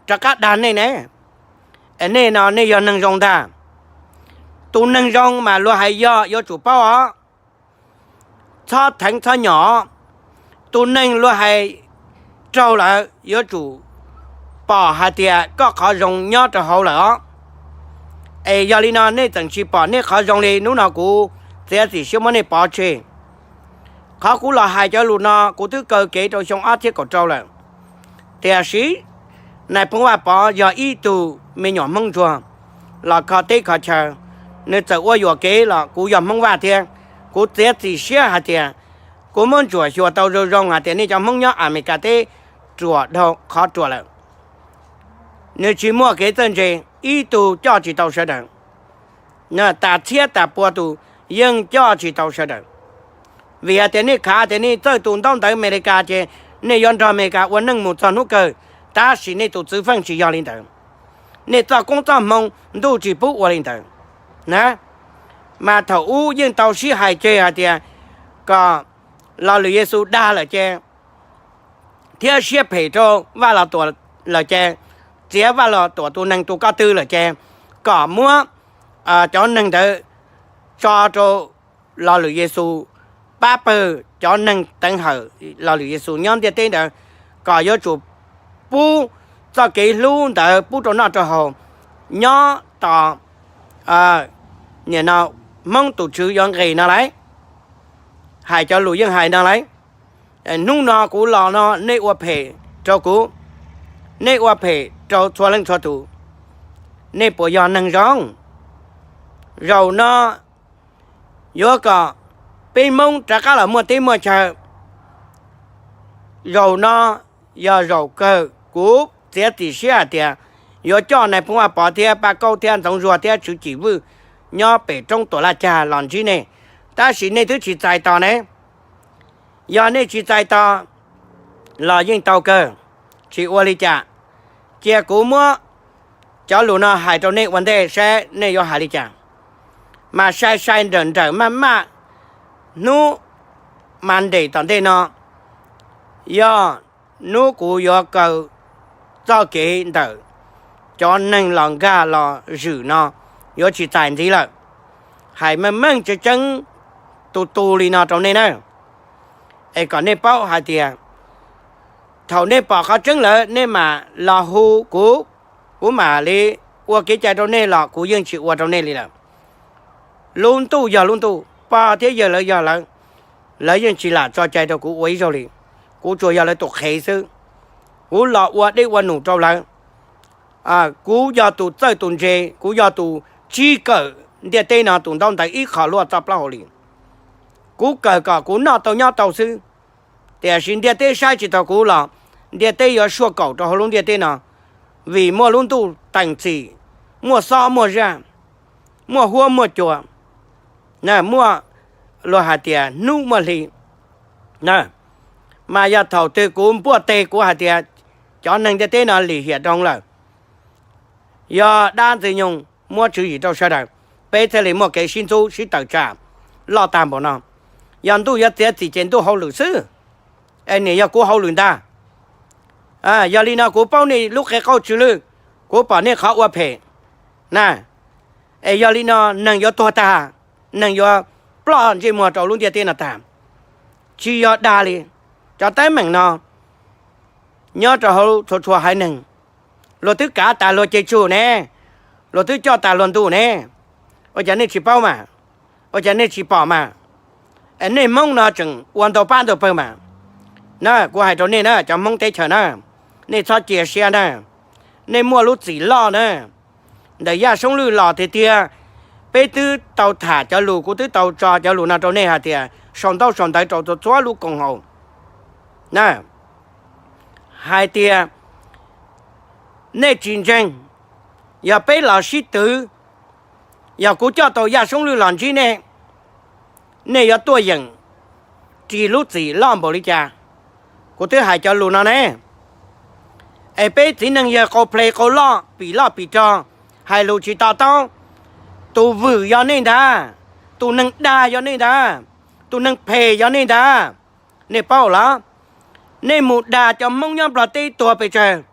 rov qab dag nej ne. Nej no nej yog neeg zoo ntag. Tus neeg zoo mas luag hais yog yuav tsum paub os, txhob theev txhob nyom. Tus neeg luag hais raug lawm yuav tsum pom hais tias koj qhov zoo nyob rau hauv lawm os. Es yog li no nej tseem tsis pom nej qhov zoo li, hnub no kuv txiav txim siab muab nej pov tseg. Qhov kuv los hais cov lus no kuv twb kaw kev rau xyoo ob txhiab kaum rau lawm. Tiam sis Nais Phoo Vaj Pov yog ib tug me nyuam Hmoob Ntsuag los kho teb kho chaw, nws txawm ua yuam kev los kuv yog Hmoob Vaj thiab. Kuv txiav txim siab hais tias kuv muab ntsuam xyuas tau zoo zoo hais tias nej cov Hmoob nyob Amelikas teb ruam dhau qhov ruam lawm. Nws tsis muaj kev txawj ntse, ib tug coj tsis tau sawv daws. Tas txhiab tas pua tus yeej coj tsis tau sawv daws. Vim hais tias nej khav tias nej txawj tus ntaub ntawv Amelikas ces nej yuav nrog Amelikas ua neej mus txog hnub kawg, tab sis nej tus txwv feej tsis yog li ntawd. Nej txoj koob txoj hmoo ntuj tsis pub ua li ntawd na. Mas thaum ub yeej tau sib hais tseg hais tias kom Los Lwm Yexus dag lawm ces, thiab siab phem rau Vaj Los Tuam lawm ces, txiav Vaj Los Tuam tus neeg tus ko tw lawm ces, kom muab cov neeg ntawd tso rau Los Lwm Yexus, pab pawg cov neeg teev hawm Los Lwm Yexus nyob ntiaj teb ntawd, kom yuav tsum pub txoj kev hlub ntawd pub rau noj rau haus, nyob tos nim no Hmoob tus Tswv yuav nqis no lauj. Hais cov lus yeej hais no lauj. Hnub no kuv los no nej ua phem rau kuv, nej ua phem rau txhua leej txhua tus, nej puas yog neeg zoo? Zaum no yuav kom peb Hmoob rov qab los muaj teb muaj chaw. Zaum no yog zaum kawg, kuv txiav txim siab hais tias yuav coj Nais Phoo Vaj Pov thiab Paj Kaub thiab Ntxoov Zuag thiab Tswv Cim Vwj nyob pem roob Tuam Laj Cag los ntsib nej, tab sis nej twb tsis txais tos ne. Yog nej tsis txais tos los yeej tau kawg, tsis ua li cas. Cia kuv muab cov lus no hais rau nej ua ntej saib nej yuav hais li cas. Mas sai sai nrawm nrawm maj maj, hnub Monday tom ntej no yog hnub kuv yuav kaw txoj kev ntawm cov neeg los nkag los zwm no, yuav tsis txais ntxiv lawm. Hais meej meej tseeb tseeb tu tu li no rau nej na. Es kom nej paub hais tias thaum nej pom qhov tseeb lawm nej mam los hu kuv, kuv mam li ua kev cai rau nej los kuv yeej tsis ua rau nej li lawm. Lub ntuj yog lub ntuj, pog thiab yawg lawv yog lawv, lawv yeej tsis lam tso cai rau kuv ua ib zaug li. Kuv tsuas yog lawv tus qhev xwb. Kuv los ua dej ua num rau lawv. Kuv yog tus txawj tus ntse, kuv yog tus tsis kawm ntiaj teb no tus ntaub ntawv ib qho luaj txoj plaub hau li. Kuv kawm kom kuv noj tau nyob tau xwb. Tiam sis ntiaj teb saib tsis taus kuv los ntiaj teb yuav suaj kaum rau hauv lub ntiaj teb no, vim muaj lub ntuj teem txim, muaj xob muaj zaj, muaj huab muaj cua, muaj luag hais tias hnub muaj hli. Mas yog thaum twg kuv npuaj teg kuv hais tias cov neeg ntiaj teb no lim hiam dhau lawm, yog dab ntxwg nyoog muab tswv yim rau sawv daws, peb thiaj li muaj kev sib ntxub sib tawm tsam loj tag npaum no. Yog ntuj yuav txiav txim ces ntuj hauj lwm xwb, es nim yog kuv hauj lwm ntag. Yog li no kuv paub nej lub qe qauj tsw lwj, kuv pom nej qhov ua phem na. Es yog li no neeg yuav tuag tag, neeg yuav ploj ntsej muag rau lub ntiaj teb no tag. Tsis yog dag li, cov teeb meem no nyob rau hauv txhua txhua haiv neeg luag twb kav tas luag ceg tsug ne, luag twb coj tas luag ntuj ne. Ua cas nej tsis paub mas? Ua cas nej tsis pom mas? Es nej Hmoob no tseem ua ntau pab ntau pawg mas. Na, kuv hais rau nej na, cov Hmoob teb chaws na, nej txhob cia siab na, nej muaj lub txim loj na. Ntawm Yaj Soob Lwj los tiag tiag, peb twb tau tham cov lus, kuv twb tau tso cov lus no rau nej hais tias sau ntaub sau ntawv rau txhua txhua lub koom haum na, hais tias nej tsis ntseeg, yog peb los sib twv, yog kuv coj tau Yaj Soob Lwj los ntsib nej, nej yuav tuaj yeem ris lub txim loj npaum li cas? Kuv twb hais cov lus no ne. Es peb txiv neej yawg qau ple qau loj, pim loj pim rog, hais lus tsis to taub. Tus vwm yog nej ntag, tus neeg dag yog nej ntag, tus neeg phem yog nej ntag. Nej paub los? Nej mus dag cov Hmoob nyob Nplog teb tuag pes tsawg,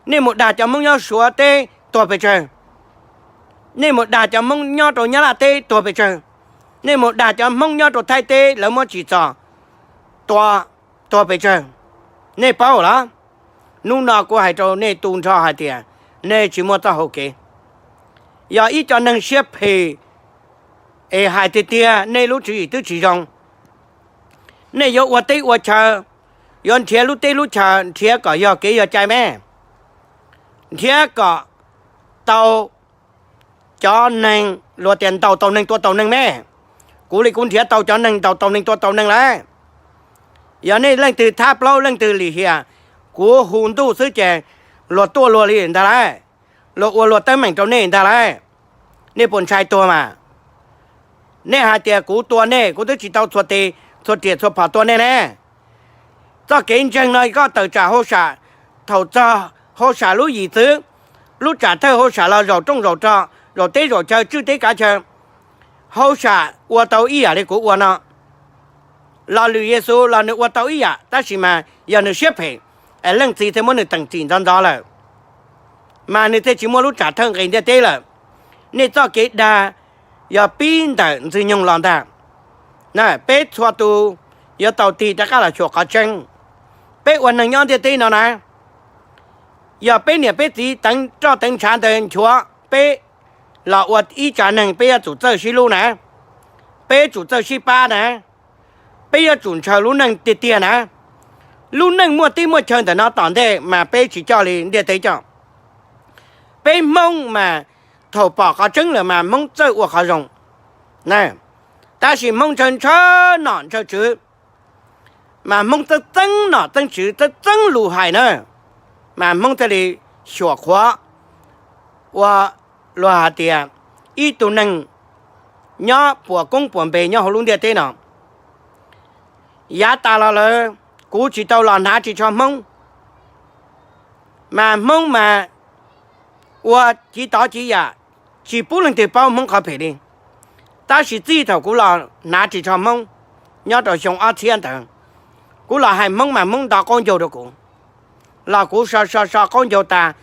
Nej mus dag cov Hmoob nyob Suav teb tuag pes tsawg. Nej mus dag cov Hmoob nyob rau Nyab Laj teb tuag pes tsawg. Nej mus dag cov Hmoob nyob rau Thaib teb lawv muab tsim txom tua tuag pes tsawg. Nej paub los? Hnub no kuv hais rau nej tu nrho hais tias nej tsis muaj txoj hau kev. Yog ib co neeg siab phem es hais tiag tiag nej lub tswv yim twb tsis zoo. Nej yuav ua teb ua chaw, yuav nrhiav lub teb lub chaw nrhiav kom yog kev yog cai me, nrhiav kom tau cov neeg luag tias ntaus tau neeg tua tau neeg me. Kuv li kuv nrhiav tau cov neeg ntaus tau neeg tua tau neeg lawm. Yog nej leej twg thab plaub leej twg lim hiam, kuv hu ntuj xwb ces luag tuaj luag li ntag lauj, luag ua luag teeb meem rau nej ntag lauj. Nej puas ntshai tuag mas? Nej hais tias kuv tua nej, kuv twb tsis tau txhua tes, txhua riam txhua phom tua nej ne. Txoj kev ntseeg no koj tawm tsam hauj sam, thaum txog hauj sam lub yim txwv, lub tsam thawj hauj sam los zaum rooj zaum rog, zaum teb zaum chaw, tswj teb kav chaw, hauj sam ua tau ib yam li kuv ua no. Lo lus Yexus los nws ua tau ib yam, tab sis mas yog nws siab phem, es leej txiv thiaj muab nws teem txim ntxov ntxov lawm, mas nws thiaj tsis muaj lub tsam thawj nqis ntiaj teb lawm. Nej txoj kev dag yog pib ntawm Ntxwg Nyoog los ntag. Peb txhua tus yuav tau tig rov qab los xyuas qhov tseeb. Peb ua neeg nyob ntiaj teb no na, yog peb niam peb txiv teev roj teev ntshav ntawd nchuav peb los ua ib tsav neeg, peb yuav tsum txawj sib hlub na, peb yuav tsum txawj sib pab na, peb yuav tsum ntshaw lub neej tiag tiag na. Lub neej muaj teb muaj chaw ntawm no tom ntej mas peb tsis coj li ntiaj teb coj. Peb Hmoob mas thaum pom qhov tseeb lawm mas Hmoob txawj ua qhov zoo. Tab sis Hmoob ntshaw ntshaw nom ntshaw tswv, mas Hmoob txeeb txeeb nom txeeb tswv txeeb txeeb lus hais na, mas Hmoob thiaj li xyuam qhuav ua luag hais tias ib tug neeg nyob puas koob puas npe nyob hauv lub ntiaj teb no. Yav tas los lawm kuv tsis tau los hnav ris tsho Hmoob, mas Hmoob mas ua civ tov civ yam, tsis pub leej twg paub Hmoob qhov phem li. Tab sis txij thaum kuv los hnav ris tsho Hmoob nyob rau xyoo ob txhiab ntawd, kuv los hais Hmoob mas Hmoob nto qaub ncaug rau kuv, los kuv so so so qaub ncaug tas,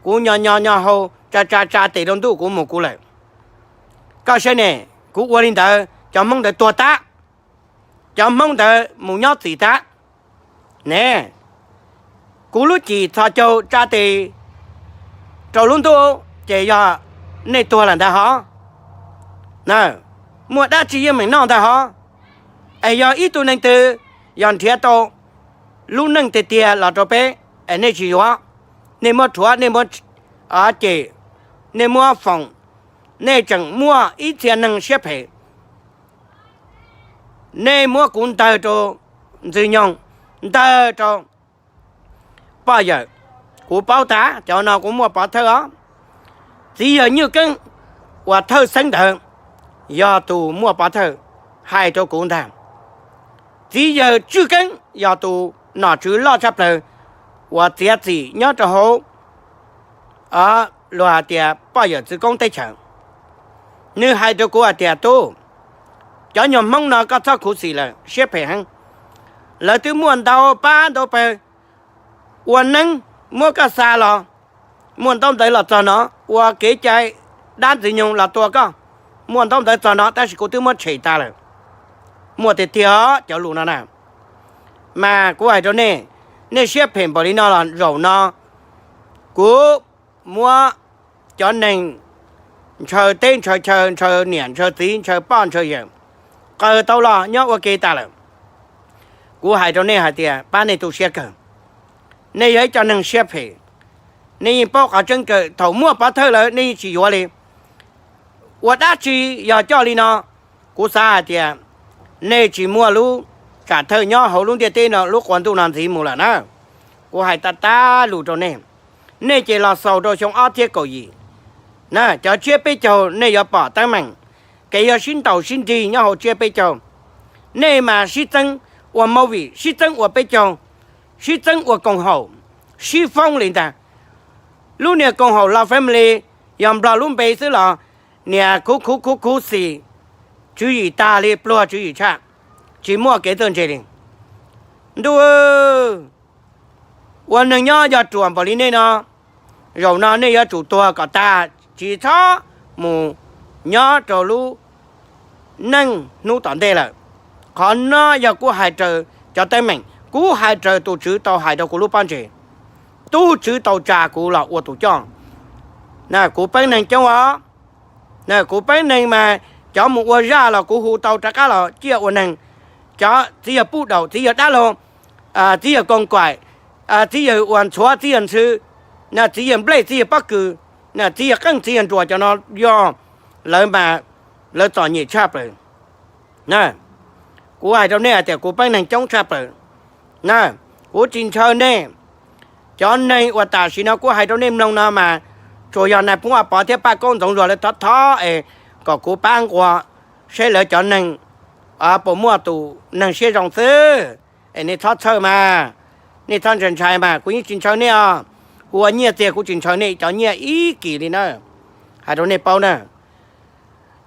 kuv nyo nyo nyo hau tsa tsa tsa tes rau ntuj kuv mus kuv lawm. Koj saib ne, kuv ua li ntawd cov Hmoob ntawd tuag tag, cov Hmoob ntawd mus nyob txim tag ne. Kuv lub cim txhos caug tsa tes rau lub ntuj ces yog nej tuag lawm ntag hov. Muaj dab tsi yeej meem noj ntag hov. Es yog ib tug neeg twg yog nrhiav tau lub neej tiag tiag los rau peb, es nej tsis yuav, nej muab rhuav, nej muab cem, nej muab foom, nej tseem muaj ib txhia neeg siab phem, nej muab kuv ntawg rau Ntxwg Nyoog, ntawg rau Poj Yawm. Kuv paub tag cov no kuv muaj pov thawj os. Txiv yawg Nywj Keeb uas thawj xeeb ntawd yog tus muaj pov thawj hais rau kuv ntag. Txiv yawg Tswj Keeb yog tus nom tswv loj tshaj plaws uas txiav txim nyob rau hauv luag hais tias Poj Yawm txwv koob teb chaws. Nws hais rau kuv hais tias, Tub, cov nyuag Hmoob no koj txhob khuv xim lawm, siab phem heev. Lawv twb muaj ntau pab ntau pawg ua neeb muab koj xa los, muaj ntaub ntawv los txog no, ua kev cai dab Ntxwg Nyoog los tua koj, muaj ntaub ntawv txog no tab sis kuv twb muab tshem tas lawm. Muaj tiag tiag cov lus no na. Mas kuv hais rau nej, nej siab phem npaum li no los zaum no kuv muab cov neeg ntshaw teb ntshaw chaw, ntshaw niam ntshaw txiv, ntshaw poj ntshaw yawm, qaws tau los nyob ua ke tas lawm. Kuv hais rau nej hais tias pab nej tu siab kawg. Nej yog ib co neeg siab phem, nej yeej paub qhov tseeb kawg, thaum muaj pov thawj lawm nej yeej tsis yuav li. Ua dab tsi yog coj li no? Kuv xav hais tias nej tsis muaj lub tsam thawj nyob hauv lub ntiaj teb no, lub qua ntuj no ntxiv mus lawm na. Kuv hais tag tag lus rau nej, nej ces los xaus rau xyoo ob txhiab kaum yim na, cov tsiab peb caug nej yuav pom teeb meem, kev yog sib ntaus sib nrig nyob hauv tsiab peb caug. Nej mas sib txeeb ua movie, sib txeeb ua peb caug, sib txeeb ua koom haum, sib foob li ntag. Lub niag koom haum Los Family yog Nplog lub npe xwb los niag khuv khuv khuv khuv xim, tswv yim tag li pluag tswv yim tshaj, tsis muaj kev txawj ntse li. Ntuj, ua neeg nyob yog ruam npaum li nej no, Zaum no nej yuav tsum tuag kom tag, tsis txhob mus nyob rau lub neej hnub tom ntej lawm. Qhov no yog kuv hais raws cov teeb meem, kuv hais raws tus Tswv tau hais rau kuv lub pob ntseg. Tus Tswv tau tsa kuv los ua tus coj. Kuv peeb neeg coob os. Kuv peeb neeg mas cov mus ua zaj los kuv hu tau rov qab los ciaj ua neeg. Cov txiv yawg Pub Daum, txiv yawg Dab Laug, txiv yawg Koos Kaim, txiv yawg Uas Ntxhuav, txiv yawg Ntxhw, txiv yawg Nplej, txiv yawg Pob Kws, txiv yawg Qeej, txiv yawg Nruas, cov no yog lawv mas lawv txom nyem tshaj plaws. Kuv hais rau nej hais tias kuv peeb neeg coob tshaj plaws na. Kuv tsis ntshaw nej. Cov neeg uas tam sim no kuv hais rau nej mloog no mas tsuas yog Nais Phoo Vaj Pov thiab Paj Koob Ntxoov Zuag lawv thov thov es kom kuv pab nquas seb lawv cov neeg puas muaj tus neeg siab zoo xwb. Es nej txhob txhawj mas, nej txhob ntshai ntshai mas, kuv yeej tsis ntshaw nej os. Kuv ua nyiaj txiag kuv tsis ntshaw nej cov nyiaj ib kis li na. Hais rau nej paub na,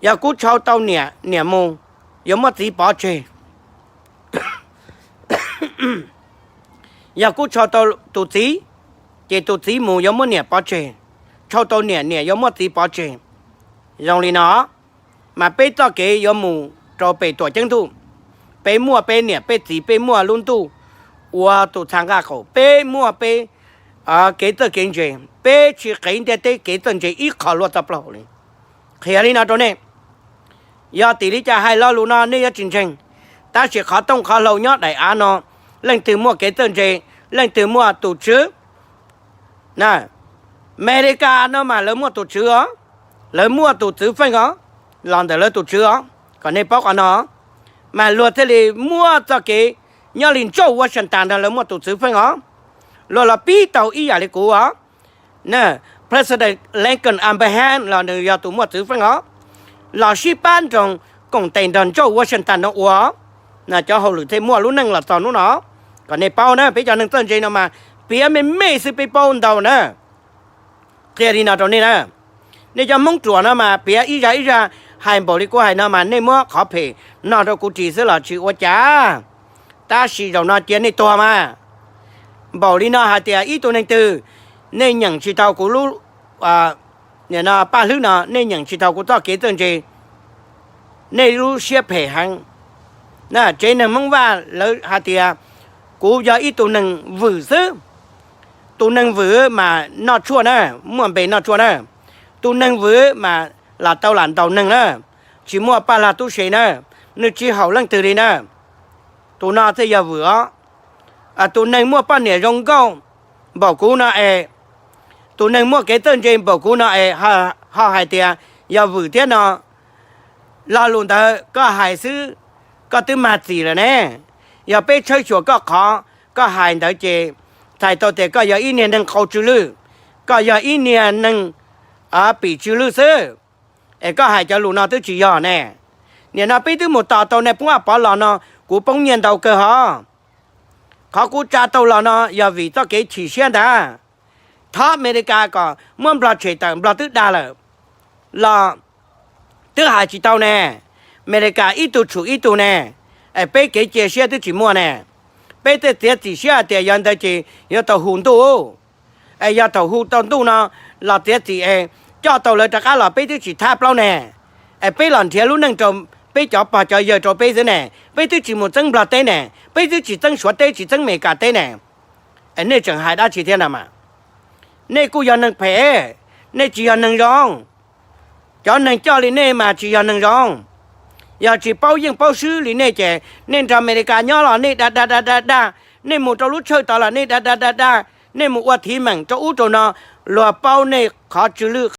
yog kuv tshau tau niam, niam mus yuav muab txiv pov tseg. Yog kuv tshau tau tus txiv, ces tus txiv mus yuav muab niam pov tseg. Tshau tau niam, niam yuav muab txiv pov tseg. Zoo li no, mas peb txoj kev yuav mus rau pem Tuam Ceeb Ntuj. Peb muaj peb niam peb txiv, peb muaj lub ntuj ua tus txha nqaj qaum, peb muaj peb kev txawj kev ntse, peb tsis qev ntiaj teb kev txawj ntse ib qho luaj txoj plaub hau li. Qhia li no rau nej, yog tim li cas hais lo lus no nej yuav tsis ntseeg, tab sis qhov tooj qhov hlau nyob daim av no, leej twg muaj kev txawj ntse, leej twg muaj tus Tswv. Amelikas no mas lawv muaj tus Tswv os, lawv muaj tus txwv feej os, los ntawm lawv tus Tswv os, kom nej paub qhov no. Mas luag thiaj li muaj txoj kev, nyob li George Washington no lawv muaj tus txwv feej os, luag los pib tau ib yam li kuv os. President Lincoln Abraham los nws yog tus muaj txwv feej os, los sib pab nrog koom tes nrog George Washington no ua, cov hauj lwm thiaj muaj lub neej los txog hnub no. Kom nej paub na, peb cov neeg txawj ntse no mas piav me me xwb peb paub ntau na. Qhia li no rau nej na, nej cov Hmoob ruam no mas piav ib zaj ib zaj hais npaum li kuv hais no mas nej muab qhov phem no rau kuv ris xwb los tsis ua cas. Tab sis zaum no cia nej tuag mas. Npaum li no hais tias ib tug neeg twg, nej nyeem tsis tau kuv lub, no, paj hlwb no, nej nyeem tsis tau kuv txoj kev txawj ntse, nej lub siab phem heev. Tsev neeg Hmoob Vaj lawv hais tias kuv yog ib tug neeg vwm xwb. Tus neeg vwm mas noj tshuaj na, muaj npe noj tshuaj na. Tus neeg vwm mas lam tau lam ntaus neeg na, tsis muaj paj lag tub se na, nws tsis haum leej twg li na. Tus no thiaj yog vwm os. Tus neeg muaj poj niam zoo nkauj npaum kuv no es, tus neeg muaj kev txawj ntse npaum kuv no es ho hais tias yog vwm thiab no, lo lus ntawd koj hais xwb, koj twb mag txim lawm ne. Yog peb tshawb xyuas koj qhov koj hais ntawd ces txhais tau tias koj yog ib niag neeg qau tsw lwj, koj yog ib niag neeg pim tsw lwj xwb. Es koj hais cov lus no twb tsis yog ne. Nim no peb twb mus tos tau Nais Phoo Vaj Pov los no, kuv poob nyiaj ntau kawg hos. Qhov kuv tsa tau los no yog vim txoj kev chim siab ntag. Thov Amelikas kom muab Nplog tshem tawm, Nplog twb dag lawm los twb hais tsis tau ne. Amelikas ib tug tshum ib tug ne, es peb kev cia siab twb tsis muaj ne. Peb thiaj txiav txim siab hais tias yog ntawd ces yuav tau hu ntuj. Es yog thaum hu tau ntuj no los txiav txim es coj tau lawv rov qab los peb twb tsis thab plaub ne. Es peb los nrhiav lub neej rau peb cov pog cov yawg rau peb xwb ne, peb twb tsis mus txeeb Nplog teb ne, peb twb tsis txeeb Suav teb tsis txeeb Amelikas teb ne. Es nej tseem hais dab tsi thiab no mas? Nej kuj yog neeg phem, nej tsis yog neeg zoo. Cov neeg coj li nej mas tsis yog neeg zoo. Yog tsis paub yeej paub swb li nej ces nej nrog Amelikas nyob los nej dag dag dag dag dag, nej mus rau lub tshawj tod los nej dag dag dag dag, nej mus ua thiv meem rau ub rau no, luag paub nej qhov tsw lwj